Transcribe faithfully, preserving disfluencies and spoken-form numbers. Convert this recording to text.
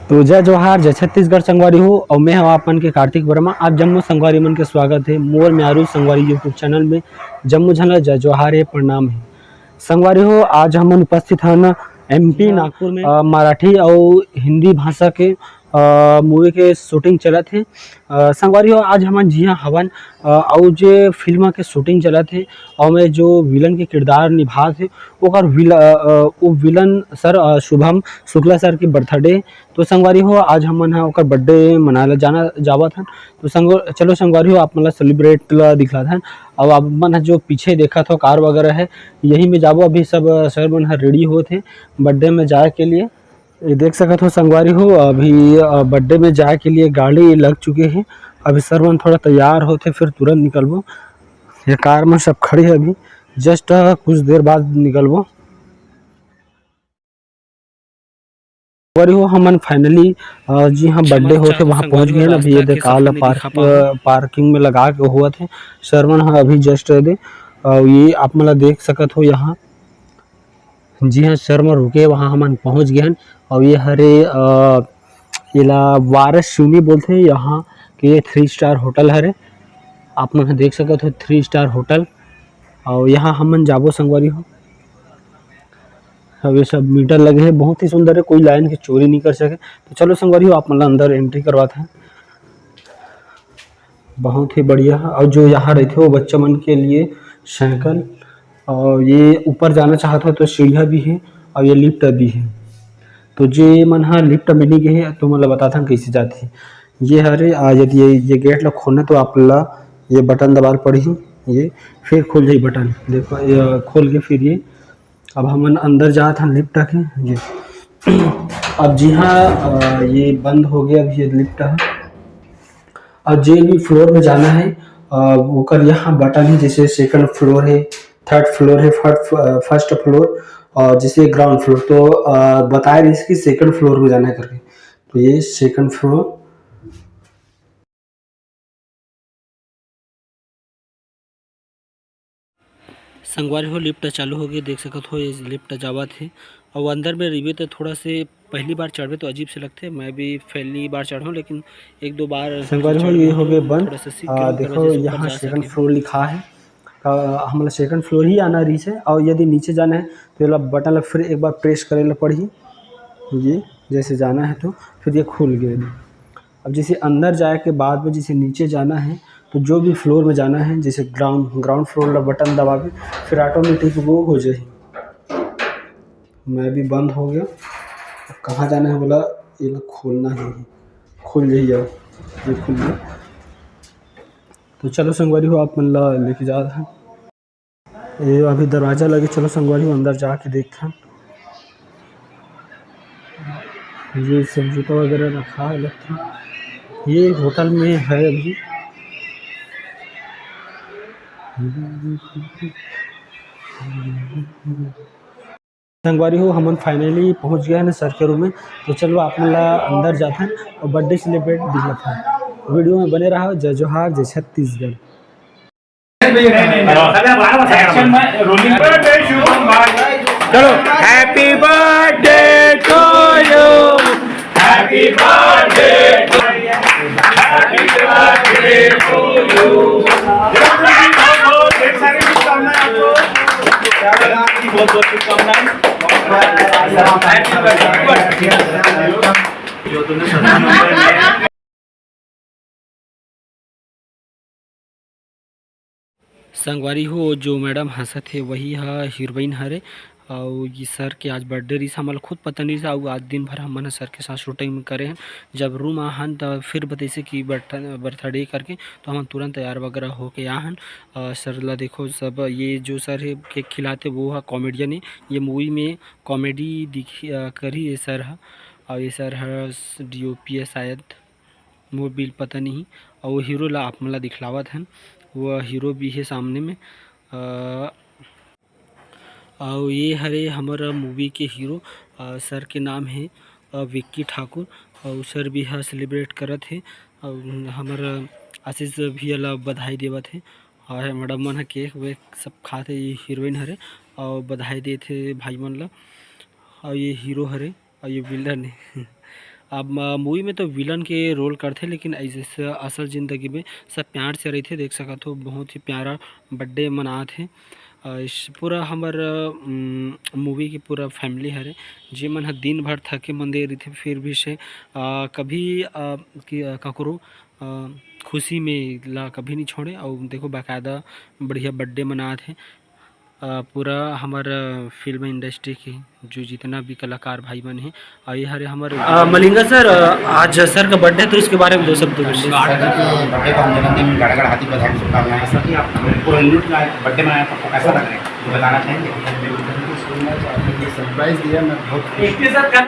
तो जय जोहार, जय छत्तीसगढ़ संगवारी हो, अउ मैं हवा आप मन के कार्तिक वर्मा। आप जम्मो संगवारी मन के स्वागत हे मोर म्यारू संगवारी YouTube चैनल में। जम्मो झन ला जय जोहार हे, प्रणाम हे। संगवारी हो, आज हमन उपस्थित हन एमपी नागपुर में, अ, मराठी अउ हिंदी भाषा के, अ, मूवी के शूटिंग चलत हे। अ, संगवारी हो, आज हमन जिहां हवन, अ, अउ जे फिल्म के शूटिंग चलत हे, अउ में जो विलन के किरदार निभात हे, ओकर विल-, अ, अ, वो विलन सर, अ, शुभम शुक्ला सर के बर्थडे। तो संगवारी हो, आज हमन ह ओकर बर्थडे मनाए ला जाना, जावत हन। तो संग-, चलो संगवारी हो, आप मन ला सेलिब्रेट ला दिखलात हन। अउ आप मन ह जो पीछे देखत हो कार वगैरह है, यही में जाबो। अभी सब, अ, सर मन ह रेडी होत हे बर्थडे में जाए के लिए। ये देख सकत हो संगवारी हो, अभी, अ, बर्थडे में जाए के लिए गाड़ी लग चुके हे। अभी सर मन थोड़ा तैयार होत हे, फिर तुरंत निकलबो। ये कार में सब खड़े हे अभी, जस्ट, अ, कुछ देर बाद निकलबो। संगवारी हो, हमन फाइनली, अ, जिहां बर्थडे होत हे, वहां पहुंच गए हन। अभी ये दे कार ला पार्क-, अ, पार्किंग में लगा के होवत हे। सर मन ह अभी जस्ट दे, अ, ये आप मन ला देख सकत हो यहां, जिहां सर मन रुके, वहां हमन पहुंच गए हन। अउ ये हरे, अ, एला वारस शिवनी बोलथे, यहां के थ्री स्टार होटल हरे। आप मन ह देख सकत हो थ्री स्टार होटल। अउ यहां हमन जाबो संगवारी हो। अब ये सब मीटर लगे हे, बहुत ही सुंदर हे, कोई लाइन के चोरी नहीं कर सके। तो चलो संगवारी हो, आप मन ला अंदर एंट्री करवात हे। बहुत ही बढ़िया। और जो यहाँ रहते हो बच्चा मन के लिए साइकिल, और ये ऊपर जाना चाहत हो तो सीढ़िया भी है और ये लिफ्ट भी है। तो जे मन हा लिफ्ट में नहीं गए हे तो मन ला बताथन कैसे जाते हैं। ये हरे, आ, यदि ये, ये गेट ला खोलना तो आप ला ये बटन दबाल पड़ही, ये फिर खुल जाई बटन। देखो ये खोल के फिर ये अब हमन अंदर जात हन लिफ्ट के। ये अब जी हाँ, अ, ये बंद हो गया अभी ये लिफ्ट ह। और जे भी फ्लोर में जाना है, अ, ओकर यहाँ बटन है, जैसे सेकंड फ्लोर है, थर्ड फ्लोर है, फर्स्ट, अ, फर्स्ट फ्लोर और जैसे ग्राउंड फ्लोर। तो, अ, बताए रहिस कि सेकंड फ्लोर में जाना है करके, तो ये सेकंड फ्लोर। संगवारी हो, लिफ्ट चालू हो गई, देख सकत हो ये लिफ्ट जावत हे। और अंदर में रहिबे तो थोड़ा से पहली बार चढ़बे तो अजीब से लगथे, मैं भी पहली बार चढ़ूँ, लेकिन एक दो बार संगवारी हो, चढ़ ये गए हो गए तो बंद। थोड़ा सा सीख आ, गया हूँ, देखो वजह से ऊपर यहाँ जा सेकंड सके। फ्लोर लिखा है, आ, हमला सेकंड फ्लोर ही आना रहिस है। और यदि नीचे जाना है तो ये ला बटन ला फिर एक बार प्रेस करे ला पड़ही, ये जैसे जाना है तो फिर ये खुल गए। अब जैसे अंदर जाए के बाद में जैसे नीचे जाना है, तो जो भी फ्लोर में जाना है, जैसे ग्राउंड, ग्राउंड फ्लोर ला बटन दबाबे, फिर ऑटोमेटिक वो हो जाही। मैं भी बंद हो गया। अब कहाँ जाना है बोला, ये लोग खोलना ही है, खुल जाइए, ये खुल गया। तो चलो संगवारी हो, आप मन ला लेके जा रहा है। ये अभी दरवाजा लगे, चलो संगवारी हो, अंदर जाके देखथन। ये सब जूता वगैरह रखा है, लगता है ये होटल में है अभी। संगवारी हो, हमन फाइनली पहुंच गए हैं सर के रूम में। तो चलो आप मन ला अंदर जाथन और बर्थडे सेलिब्रेट दिखलाथन। वीडियो में बने रहा। जय जोहार, जय छत्तीसगढ़। चलो, Happy birthday to you, Happy birthday to you, Happy birthday to you। बहुत बहुत शुभकामनाएं आपको। बहुत बहुत शुभकामनाएं। जो तुमने संगवारी हो, जो मैडम हंसत हे, वही ह हीरोइन हरे। अउ ये सर के आज बर्थडे रहिस, हमन ल खुद पता नइ रहिस। अउ आज दिन भर हमन ह सर के साथ शूटिंग करे हन। जब रूम आहन, त फिर बतइसे कि बर्थ-, बर्थडे करके, तो हमन तुरंत तैयार वगैरह होके आहन। अ, सर ला देखो, सब ये जो सर हे, केक खिलाते, वो ह कॉमेडियन हे। ये मूवी में कॉमेडी दिख, अ, करही ये सर ह। अउ ये सर ह स-, डीओपी हे शायद। मोर बिल पता नहीं। अउ वो हीरो ला आप मन ला दिखलावत हन, वो हीरो भी हे सामने में। अ, अउ ये हरे हमर मूवी के हीरो, अ, सर के नाम हे, अ, विक्की ठाकुर। अउ सर भी ह सेलिब्रेट करत हे। अउ हमर आशीष भैया ला बधाई देवत हे। अउ ये मैडम मन ह केक वेक सब खात हे। ये हीरोइन हरे अउ बधाई देत हे भाई मन ला। अउ ये हीरो हरे। अउ ये विलन हे। अब मूवी में तो विलन के रोल करथे, लेकिन ऐसे असल जिंदगी में सब प्यार से रहिथे। देख सकत हो, बहुत ही प्यारा बर्थडे मनात हे। अ, इस पूरा हमर मूवी के पूरा फैमिली हरे, जे मन ह दिन भर थके मंदे रहिथे, फिर भी से अ, कभी अ, कि, अ, ककरो अ, खुशी में ला कभी नहीं छोड़े। और देखो, बाकायदा बढ़िया बर्थडे मनात हे। अ, पूरा हमर फिल्म इंडस्ट्री के जो जितना भी कलाकार भाई मन हे, और ये हरे हमर अ, मलिंगा सर, अ, आज सर का बर्थडे, तो उसके बारे में दो शब्द बोलिए। सर जी के बर्थडे को हम जन्मदिन गड़गड़ हाथी बधाई, शुभकामनाएं। सर जी, आप पूरा यूनिट का बर्थडे मनाया, आपको कैसा लग रहा है, बताना चाहेंगे? बिल्कुल, थैंक यू सो मच, आपने मुझे सरप्राइज दिया। मैं बहुत खुश हूँ।